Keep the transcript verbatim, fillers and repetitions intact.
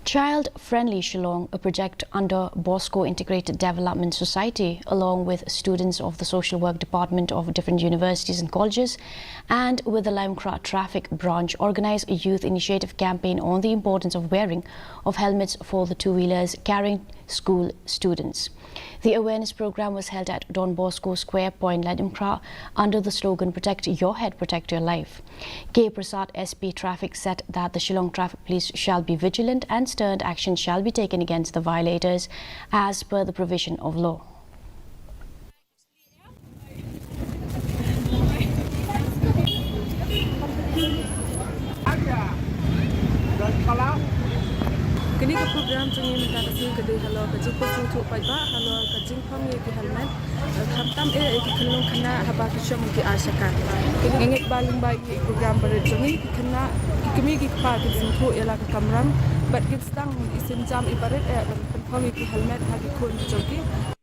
Child Friendly Shillong, a project under Bosco Integrated Development Society, along with students of the Social Work Department of different universities and colleges, and with the Laitumkhrah Traffic Branch, organized a youth initiative campaign on the importance of wearing of helmets for the two-wheelers carrying school students. The awareness program was held at Don Bosco Square Point, Laitumkhrah, under the slogan "Protect your head, protect your life." K Prasad, S P Traffic, said that the Shillong Traffic Police shall be vigilant and stern action shall be taken against the violators as per the provision of law. Kane ka program jong ngi mynta ka sngi ka dei halor ka jingpynsngewthuh paidbah halor ka jingpham ïa ki helmet, eh, khamtam eh ïa ki khynnah khynnah haba ki shong ki ar shaka. Kane nga ngeit ba lyngba ïa ki program barit jong ngi ki khynnah, ki kmie ki kpa kin sngewthuh ïa la ka kamram bad kin sdang i sienjam i barit eh ban pynpham ïa ki helmet ha ki khun jong ki.